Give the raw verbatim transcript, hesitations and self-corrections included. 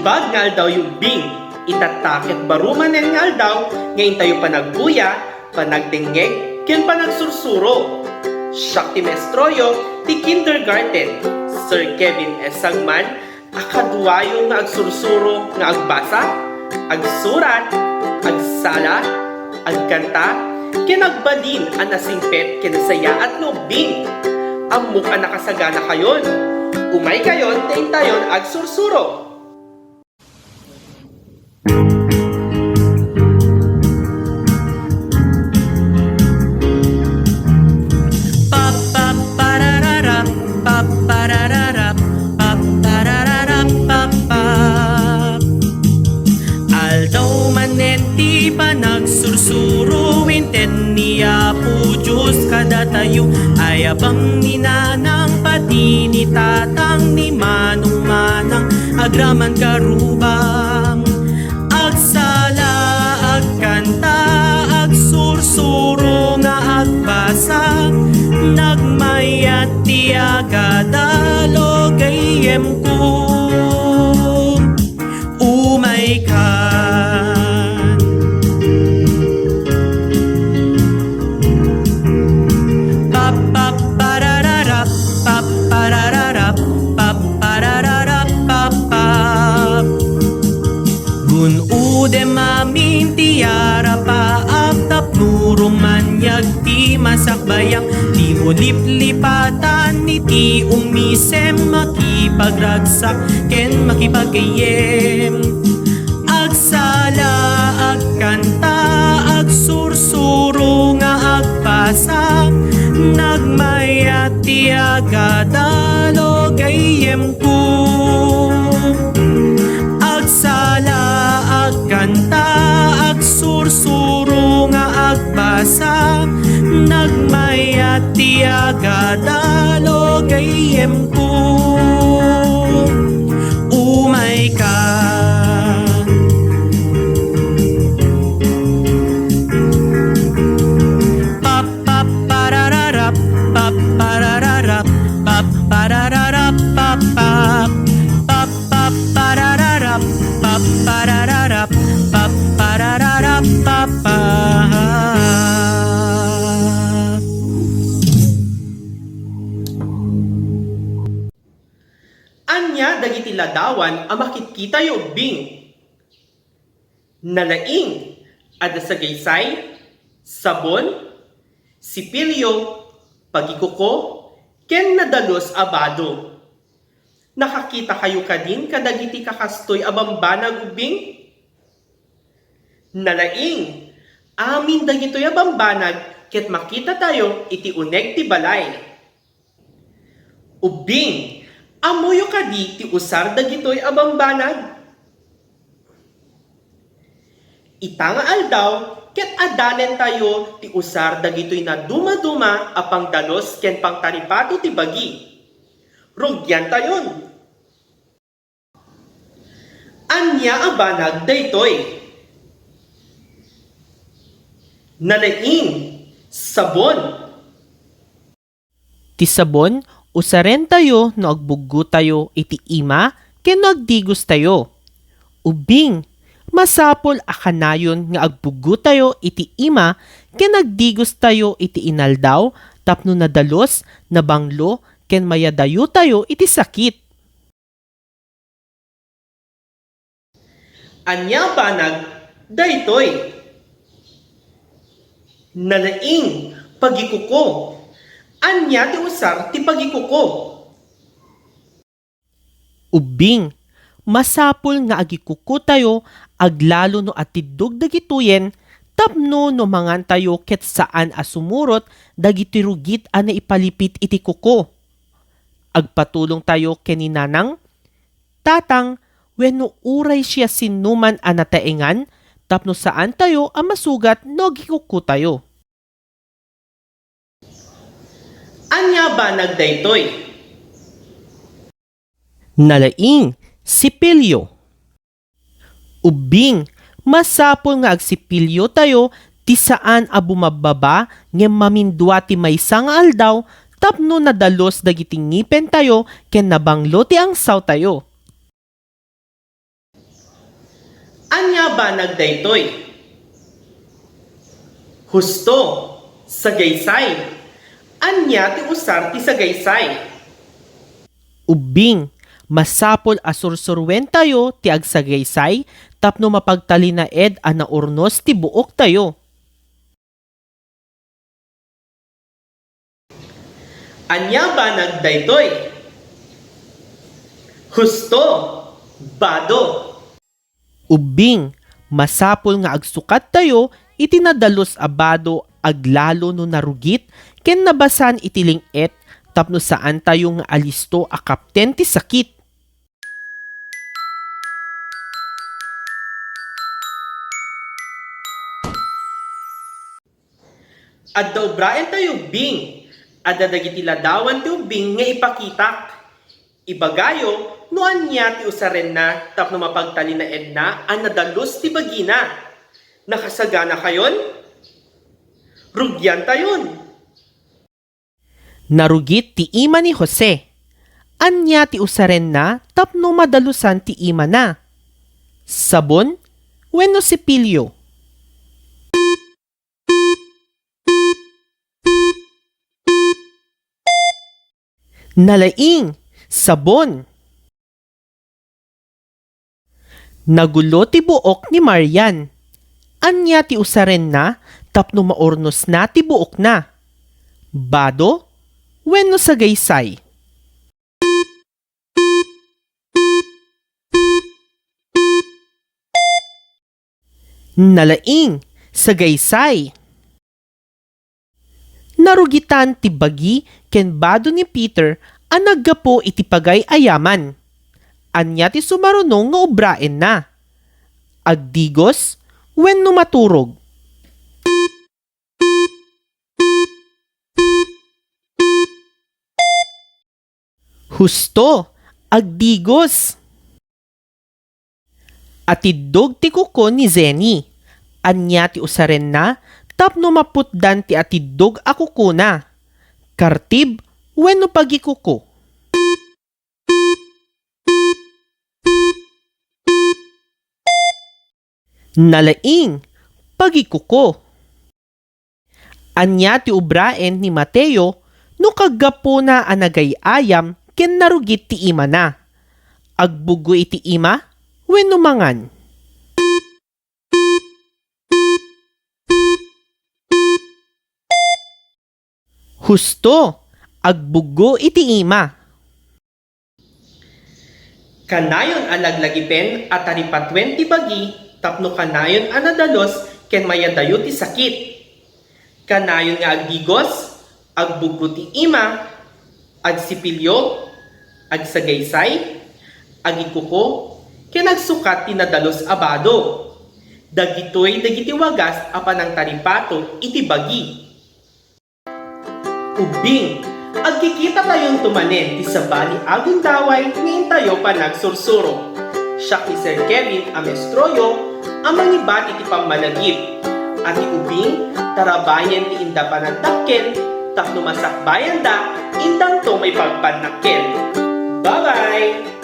Naimbag nga aldawyo, Bing. Itatta ket baro manen nga aldaw nga intayo panagbuya, panagdengngeg, ken panagsursuro. Siak ti maestroyo ti kindergarten, Sir Kevin S. Sagman, a kaduayo nga agsursuro nga agbasa, agsurat, agsala, agkanta, ken agbalin a nasingpet ken nasayaat nga ubbing. Ammok a nakasaganakayon. Umaykayon ta intayon agsursuro. Papparararap, papparararap, papparararap, pappap. Aldaw manen ti panagsursuro, inted ni Apo Dios kadatayo. Ayabang ni nanang, pati ni tatang, ni manong manang, agraman karubang. Agsala, agkanta, agsursuro nga agbasa, nagmayat ti agadalo gayyemko. Umaykan. Pappaparararap, papparararap, papparararap, pappap. Gun-odem amin ti arapaak tapno rumaniag ti masakbayam, ti uliplipatan iti umisem, makipagragsak ken makipaggayyem. Agsala, agkanta, agsursuro nga agbasa, nagmayat ti agadalo gayyemko. Agsala, agkanta, agsursuro nga agbasa, nagmayat ti agadalo gayyemko. Umayka. Papparararap, papparararap, papparararap, pappap. Papparararap, papparararap, papparararap, pappap. Ania dagiti ladawan a makitkitayo, Bing? Nalaing, adda sagaysay, sabon, sipilyo, pagikuko, ken nadalus a bado. Nakakitakayo kadin kadagiti kakastoy a bambanag, Ubbing? Nalaing, amin dagitoy a bambanag ket makitatayo iti uneg ti balay. Ubbing, ammoyo kadi ti usar dagitoy a bambanag? Ita nga aldaw, ket adanentayo ti usar dagitoy nadumaduma a pangdalus ken pangtaripato ti bagi. Rugiantayon. Ania a banag daytoy? Nalaing, sabon. Ti sabon, usarentayo no agbuggotayo iti ima ken no agdigostayo. Ubbing, masapul a kanayon nga agbuggotayo iti ima ken agdigostayo iti inaldaw tapno nadalus, nabanglo, ken mayadayotayo iti sakit. Ania a banag daytoy? Nalaing, pagikuko. Ania ti usar ti pagikuko? Ubbing, masapul nga agikukotayo aglalo no atiddog dagitoyen tapno no mangantayo ket saan a sumurot dagiti rugit a naipalipit iti kuko. Agpatulongtayo ken ni nanang, tatang, wenno uray siasinoman a nataengan tapno saantayo a masugat no agikukotayo. Ania a banag daytoy? Nalaing, sipilyo. Ubbing, masapul nga agsipilyotayo ti saan a bumabbaba ngem mamindua ti maysa nga aldaw tapno nadalus dagiti ngipentayo ken nabanglo ti angsawtayo. Ania banag daytoy? Husto, sagaysay. Ania ti usar ti sagaysay? Ubbing, masapul a sursuruentayo ti agsagaysay tapno mapagtalinaed a naurnos ti buoktayo. Ania banag daytoy? Husto, bado. Ubbing, masapul nga agsukattayo iti nadalus a bado aglalo no narugit ken nabasan iti ling-et tapno saantayo nga alisto a kapten ti sakit. Adda ubraentayo ubbing. Adda dagiti ladawan ti ubbing nga ipakitak. Ibagayo no ania ti usarenna tapno mapagtalinaedna a nadalus ti bagina. Nakasaganakayon? Rugiantayon! Narugit ti ima ni Jose. Ania ti usarenna tapno madalusan ti imana? Sabon wenno sipilyo? Nalaing, sabon. Nagulo ti buok ni Marian. Ania ti usarenna tapno maurnosna ti buokna? Bado wenno sagaysay? Nalaing, sagaysay. Narugitan ti bagi ken bado ni Peter a naggapu iti pagay-ayaman. Ania ti sumaruno nga ubraenna? Agdigos wenno maturog? Husto, agdigos. Atiddog ti kuko ni Zenny. Ania ti usarenna tapno maputdan ti atiddog a kukona? Kartib wenno pagikuko? Nalaing, pagikuko. Ania ti ubraen ni Mateo no kaggapuna a nagay-ayam ken narugit ti imana? Agbuggo iti ima wenno mangan? Husto, agbuggo iti ima. Kanayon a laglagipen a taripatuen ti bagi tapno kanayon a nadalus ken mayadayo ti sakit. Kanayon nga agdigos, agbuggo ti ima, agsipilyo, agsagaysay, agikuko, ken agsukat ti nadalus a bado. Dagitoy dagiti wagas a panangtaripato iti bagi. Ubbing, agkikitatayon manen ti sabali a gundaway nga intayo panagsursuro. Siak ni Sir Kevin a maestroyo a mangibati ti pammalagip. A ti ubbing, tarabayen ti inda panagdakkel, tapno masakbayanda, indanto maipagpannakkel. Bye-bye!